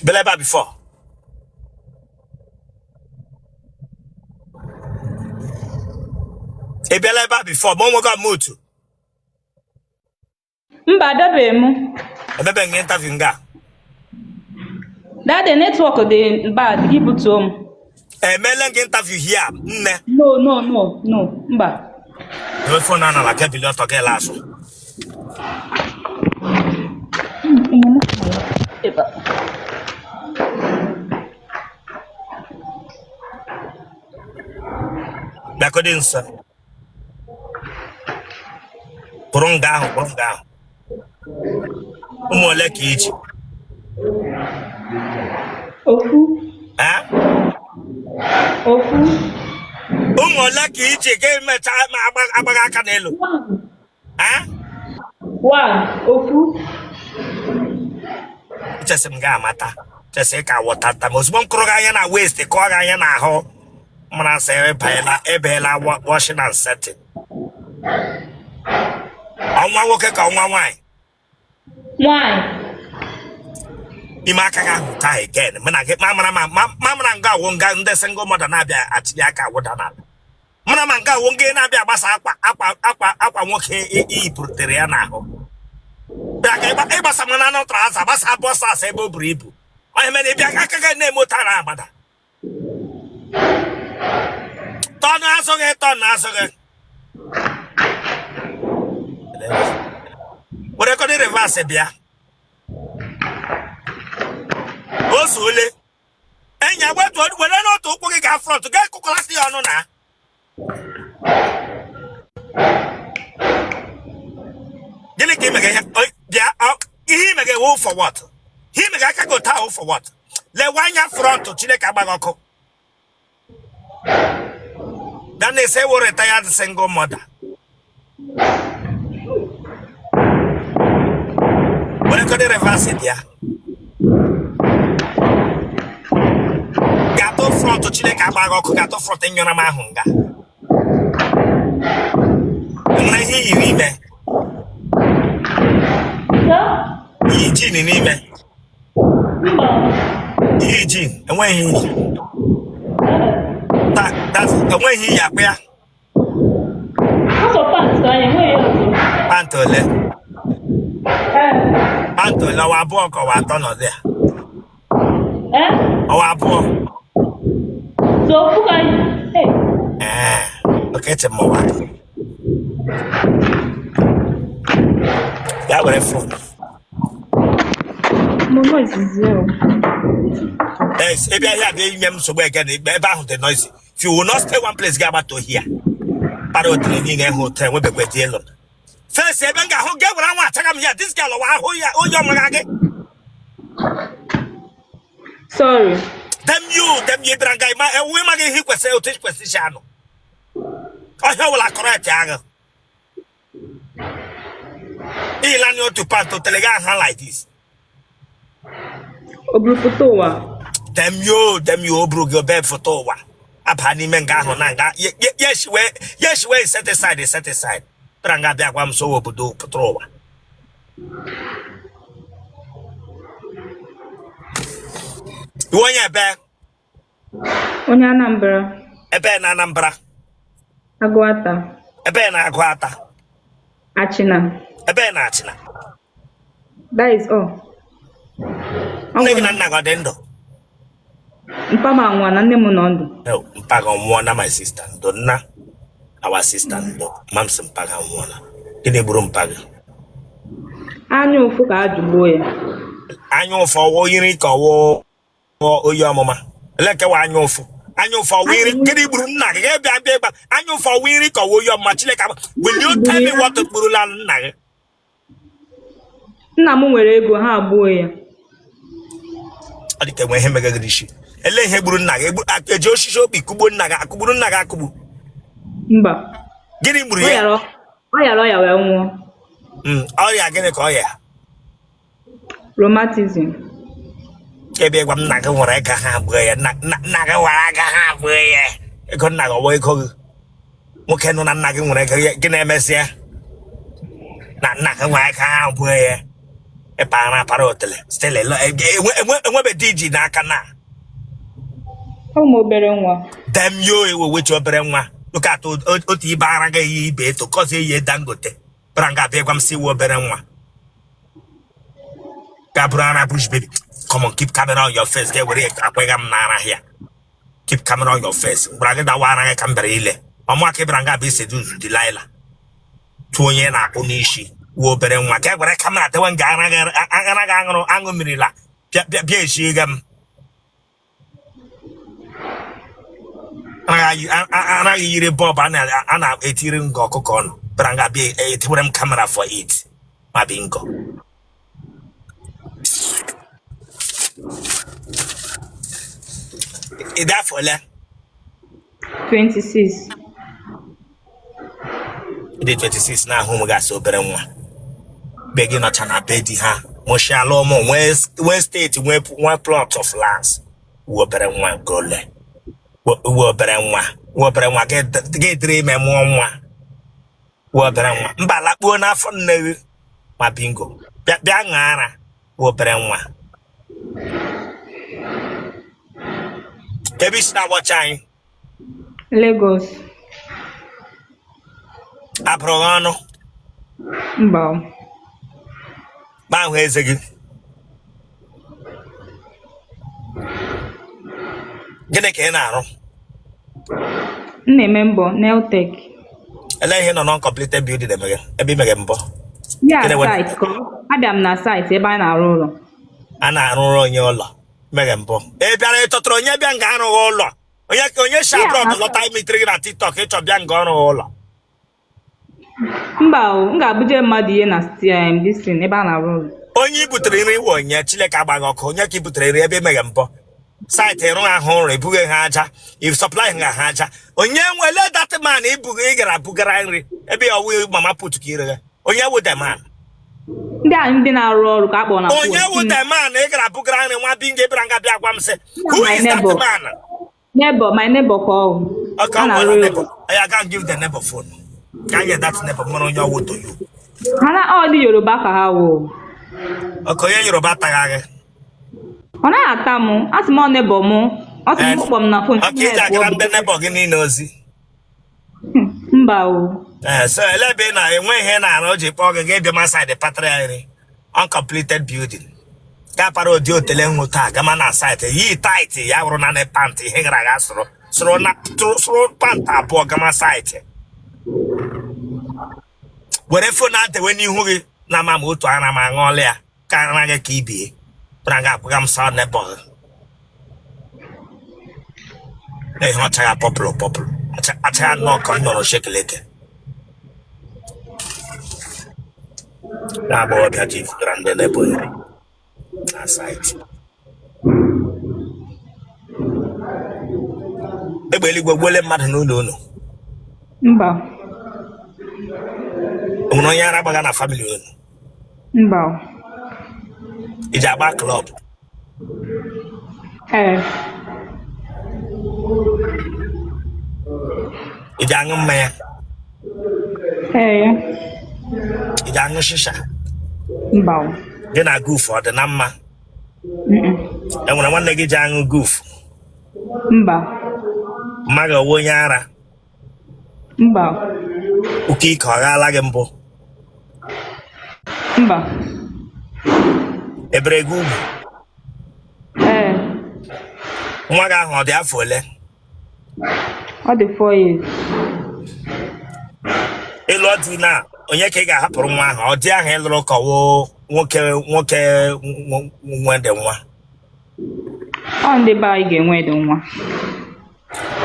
Bịala ebe a before? Ị bịala ebe a before ma o nwego ama otu? Mba, abịabeghị m. Emebe gị interview nga? Daddy, network dị bad, gị butuo m. Emele gị interview here, nne? No, no, no, no, mba. Dowe phone a n'ala, gị ebili ọtọ gị laa azụ. Bịakọdị nso. Kwụrụ nga ahụ, kwụrụ nga ahụ. Ụmụ ole ka i ji? Ofu. Eh? Ofu. Ụmụ ole ka i ji ga-emecha ma agbaghị aka n'elu? Eh? One. Ofu. Chesi m ga-amata chesi ka wọtata ma ozugbo m kụrụ gị anya na waist, kụọ gị anya n'ahụ, mara sị ebeela ebeela washing and setting. Ọ nwa nwoke ka ọ nwa nwaanyị? Nwaanyị. Ime aka gị ahụ taa again, mụ na gị ma mara ma ma mara nga awụ nga ndị single mother na-abịa atinye aka awụda n'ala, mara ma nga awụ nga na-abịa agbasa akwa akwa akwa akwa nwoke iyipụrutere ya n'ahụ. Bịa ka ịgbasa mana anụ trouser, gbasa boxers ebe o buru ibu. Onye mere ịbịa aka gị na-eme otu a na-agbada. Tọnụ azụ gị, tọnụ azụ gị. Were kọdị reverse bịa. O zuole. Enyi agbetu, were n'otu ụkwụ gị gaa front, gaa kụkọlasị ya ọnụ na. Gịnị ka imega ihe bịa ihe imega wụ for what? Ihe imega aka gị otu ahụ for what? Lewe anya front, Chineke agbaghị ọkụ. Bịa na-ese wụ retired single mother. Were kọdị reverse bịa. Gatụ front, Chineke agbaghị ọkụ, gatụ front nyụra m ahụ nga. Enwere ihe i yiri ime? Iyi jean n'ime? Iyi jean, enweghị iyi. Enweghị iyi akpa ya. Pant ole? Pant ole? Ọwa abụọ ka ọwa atọ nọ ya? Ọwa abụọ? Ee, okay, eche m ọwa atọ. Bịa were phone. Yes, ị bịa here bịa inye m nsogbu again, ebe ahụ dị noisy. If you will not stay one place, ga-agbata ohi ya. Kpara otele niile hụ otu enwebekwa dị elu. Face ebe m ga-ahụ gị were nwa achaga m ya, this girl ọwa ahụ ya onye ọmaga gị. Sorry. Damn you, damn you bịara nga ịma ewu ịmaghị ihe kwesịrị otu kwesịrị isi anọ. Ọhịa ọbụla correct agha. Iyila anya otu pant otele gị aha like this. O buru foto ụwa. Damn you, damn you, o buru gị obe foto ụwa. Aba n'ime nga ahụ na nga yes wee set aside, set aside. Bịara nga bịa gwa m so obodo pụtara ụwa. Ị wụ onye ebe? Onye Anambra. Ebe na Anambra? Agụata. Ebe na Agụata? Achịna. Ebe na Achịna? That is all. Nne gị na nna gị ọ dị ndụ? Mpa m anwụọ na nne m nọ ndụ. Mpa gị ọnwụọna, my sister, ndo nna. Our sister, ndo. Mamsị mpa gị anwụọla. Gịnị gburu mpa gị? Anya ụfụ ka a jụgbuo ya. Anya ụfụ ọwụ yiri ka ọwụ oyi ọmụma? Ele nke wa anya ụfụ? Anya ụfụ ọwụ iri gịnị gburu nna gị? Ga-ebịa bịa ịgba anya ụfụ ọwụ iri ka ọwụ oyi ọmụma? Chineke, will you tell me what gburula nna gị? Nna m nwere ego, ha agbuo ya. Ọ dị ka enwe ihe megagịrị isi. Ele ihe gburu nna gị? Eji osisi okpi kụgbuo nna gị? Akụgburu nna gị akụgbu? Mba. Gịnị gburu ya? Ọ yara ọya wee nwụọ. Ọrịa gịnị ka ọ ya? Rheumatism. Ebe gwa m nna gị nwere ego ha gbuo ya. Nna gị nwere ego ha gbuo ya. Ego nna gị ọwa ego gị? Nwoke nụ na nna gị nwere ego, gị na-emezi ya na nna gị nwere ego ha gbuo ya. Ịpara apara otele still enwebe di ji n'aka na Ọ m obere nwa. Damn you, ewe wechi obere nwa. Look at otu ibe ara ga eyi ibe eto kọzi eyi Dangote bịara nga abịa gwa m sị iwe obere nwa ga bụrụ ara bush baby. Come on, keep camera on your face. Ga were akwega m n'ara here. Keep camera on your face. Gwara gị dawa ara gị ka m bịara ile ọmụaka ịbịara nga abịa iseduzu Delilah tụọ onye na-akpụ n'isi wuo obere nwa ka e gwara camera tewe nga ara gị aṅụrụ aṅụ mmiri la bịa bịa bịa echi ga m anaghị yiri bulb a na-etiri ngọ ọkụkọ ọnụ bịara nga bịa etiwere m camera for it ma bingo. Ị dị afọ ole? 26. Ị dị 26 na-ahụ ụmụ gị asị obere nwa be gị nọcha na be di ha mụchiala ụmụ nwee estate nwee plot of lands wuo obere nwa nke ole wuo obere nwa wuo obere nwa gị dịrị ime mụọ nwa wuo obere nwa mba lakpuo n'afọ nne gị ma bingo bịa bịa ṅaa ara wuo obere nwa ebe i si na-awatch anyị. Lagos. Abụrụ gị ọnụ? Mba. Ma ahụ eze gị gịnị ka ị na-arụ? M na-eme mbọ, nail tech. Ele ihe nọ non-completed building emeghe ebe imeghe mbọ? Ya site ka abịa m na site ebe a na-arụ ụlọ. A na-arụrụ onye ụlọ meghe mbọ ị bịara ịchọtara onye bịa nga arụghị ụlọ onye ka onye si abroad lọta imitiri gị na TikTok ịchọ bịa nga ọrụghị ụlọ. Mba o, m ga-abuje mmadụ ihe na this thing ebe a na-arụ ụlọ. Onye i butere nri wụ onye Chineke agbaghị ọkụ onye ka i butere nri ebe imeghe mbọ site ịrụ ahụ ụlọ ebughị ha aja if supply ha ha aja onye nwele that man ibughị ị gara bugara nri ebe ọ wụ mama put ka ire onye wụ the man. Ndị a ndị na-arụ ọrụ ka a kpọrọ na phone. Onye wụ the man ị gara bugara nri nwa bingo bịara nga bịa gwa m sị who is that man? Neighbor, my neighbor ka ọ. Okay, A na-arụ neighbor. I can give the neighbor phone. Can get that neighbor mara onye ọwụ to you. Ha na ọ dị Yoruba ka ha wụ. Okay, onye Yoruba tagha gị. Ọ naghị ata m, asị m ọ neighbor mụ. Ọ sị m kpọ m na phone. Okay, iji agara ndị neighbor gị niile ozi. Mba o. Ee, so ele ebe ị na-enwe ihe na-arụ o ji kpọọ gị ga-ebịa ma side patara ya nri uncompleted building ga-apara ụdị otele nhụ taa gama na site yi tight ya wụrụ naanị pant ihe gara aga sụrụ sụrụ na sụrụ pant abụọ gama site were phone adewe n'ihu gị na ama m otu ara m aṅụọla ya ka ara gị ka ibie bịara ga akwụga m sa neighbor gị ihe ọchagha purple purple achagha nnọọ ka m nọrọ shekeleke na agbọghọbịa ji fugara ndị neighbor ya na site egbe eluigwe gbuole mmadụ n'ụlọ unu? Mba. O nwere onye ara gbaga na family unu? Mba. I ji agba club? Ee. I ji aṅụ mmanya? Ee. I ji aṅụ shisha? Mba. Gị na goof ọ dị na mma? E nwere nwanne gị ji aṅụ goof? Mba. Mma gị ọ wụ onye ara? Mba. Ụka ike ọ ghaala gị mbụ? Mba. Ebere gị ugwu? Ee. Nwa gị ahụ ọ dị afọ ole? Ọ dị 4 years. Ị lụọ di na onye ka ị ga-ahapụrụ nwa ahụ? Ọ di ahụ ị lụrụ ka ọ wụ nwoke nwoke nwe dị nwa? Ọ ndị be anyị ga-enwe dị nwa.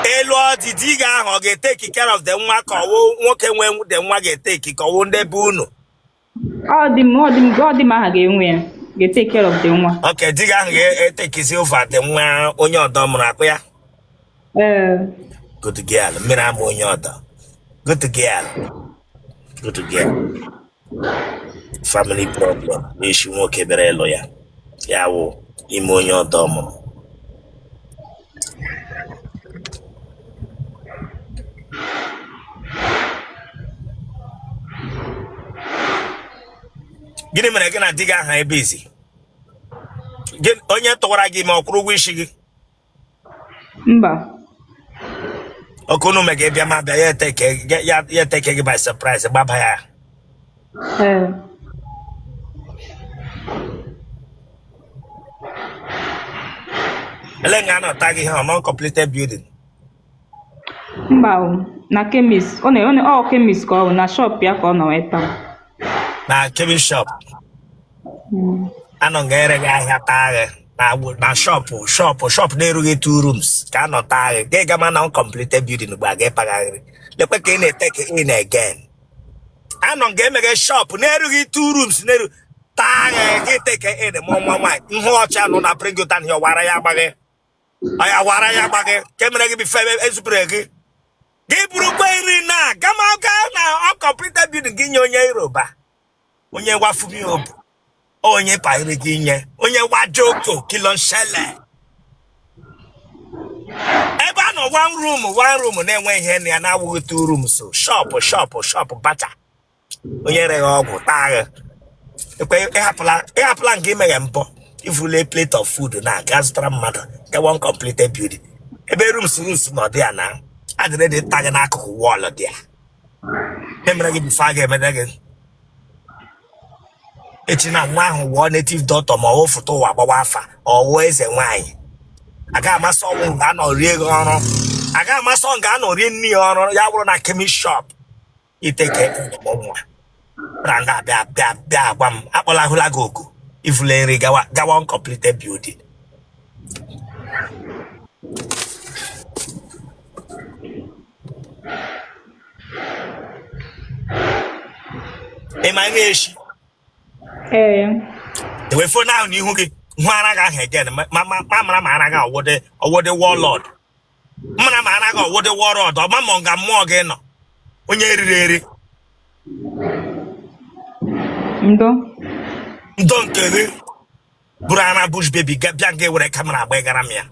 Ị lụọ di, di gị ahụ ọ ga-etake care of the nwa ka ọ wụ nwoke nwe the nwa ga-etake ka ọ wụ ndị be unu? Ọ di m ọ di m ọ di m ahụ ga-enwe ya ga-etake care of the nwa. Okay, di gị ahụ ga-etakezi over the nwa onye ọdọ mụrụ akpụ ya? Ee. Good girl, mmiri ama onye ọdọ. Good girl. Good girl. Family problem n'isi nwoke bịara ịlụ ya ya wụ ime onye ọdọ mụrụ. Gịnị mere gị na di gị ahụ ebe izi gị onye tụwara gị ime ọ kwụrụ ụgwọ isi gị? Mba. Ọkụ unu mega bịa ma bịa ya eteke gị by surprise gbaba ya. Ee. Ele nga a nọ-ata gị ihe ọ uncompleted building? Mba o, na chemist. Ọ chemist ka ọ bụ, na shop ya ka ọ nọ wee taa. Na chemist shop? Anọ nga ere gị ahịa taa gị na shop shop shop na-erughị two rooms ka a nọ taa gị gị gama na uncompleted building ugbu a gị pagharịrị lekwe ka ị na-eteke in again. Anọ nga emeghe shop na-erughị two rooms na-eru taa gị gị teke in mụọ nwa nwaanyị nhụ ọcha nọ na bring you down here wara ya agbaghị ya wara ya agbaghị ka emere gị before ezupụrụ gị gị burukwa iri na gama gaa na uncompleted building gị nye onye Yoruba onye wafumi obu onye pahiri gị nye onye wajoko kilonshele ebe a nọ one room one room na-enwe ihe na ya na-awụghị two rooms so shop shop shop bacha onye reghị ọgwụ taa gị ekwe ịhapụla nke imeghe mbọ ivurula plate of food na ga zụtara mmadụ gawa uncompleted building ebe rooms rooms nọ dị ya na adịrị dị ta gị n'akụkụ wall dị ya emere gị before a ga-emere gị echi na nwa ahụ wụọ native doctor ma ọ fụta ụwa gbawa afa ọwụ eze nwaanyị aga amasị ọnwụ nga anọ rie gị ọrụ aga amasị ọ nga anọ rie nne ya ọrụ ya bụrụ na chemist shop iteke nwa branda bịa bịa bịa agwa m akpọla ahụla gị oku ivule nri gawa gawa uncompleted building. Ị ma ihe echi? Ee. Dewe phone ahụ n'ihu gị hụ ara gị ahụ again ma ma ma mara ma ara gị ọwụdị ọwụdị warlord mara ma ara gị ọwụdị warlord ọma ma nga mmụọ gị nọ onye riri eri. Ndo. Ndo nke gị bụrụ ara bush baby bịa nga were camera agba gara m ya.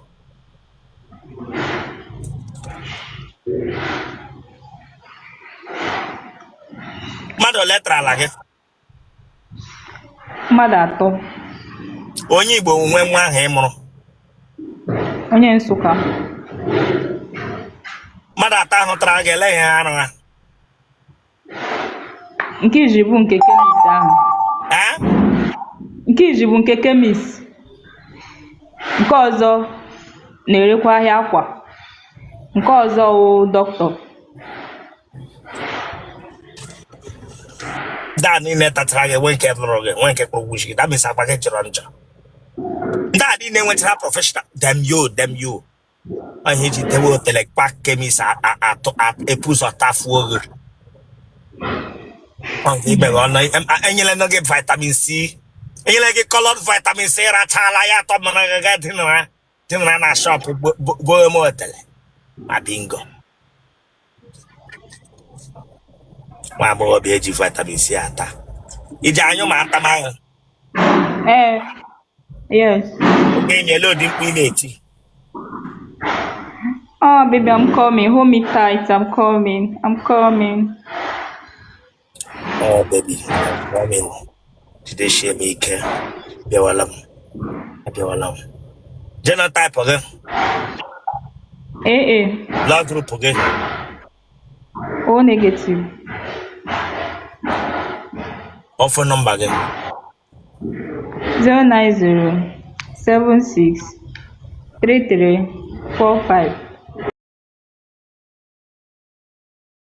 Mmadụ ole tarala gị? Mmadụ atọ. Onye Igbo nwe nwa ahụ ị mụrụ? Onye Nsụka. Mmadụ atọ ahụ tara gị ele ihe ha arụ ha? Nke izizi bụ nke chemist ahụ. Ee? Nke izizi bụ nke chemist. Nke ọzọ na-erekwa ahịa akwa. Nke ọzọ wụ dọkịta. Ndị a niile tachara gị nwee nke lụrụ gị nwee nke kwụrụ ụgwọ isi gị, that means agwa gị jọrọ njọ. Ndị a niile nwechara professional dem yo dem yo ihe iji dewe otele kpa chemist atụ epu ụzọ tafuo gị imeghe ọnụ enyela gị vitamin C enyela gị colored vitamin C rachala ya atọ mara gị ga dinara na shop gbowe m otele ma bingo nwa agbọghọbịa eji vitamin C ata iji anyụ ma ata m ahụ. Ee. Yes. Oge enyela ụdị mkpu ị na-eti. Oh, baby, I'm coming. Hold me tight. I'm coming. I'm coming. Oh, baby, I'm coming. Jidesie m ike. Abịawala m. Abịawala m. Genotype gị? AA. Blood group gị? O negative. Ọ phone number gị? 090 76 33 45.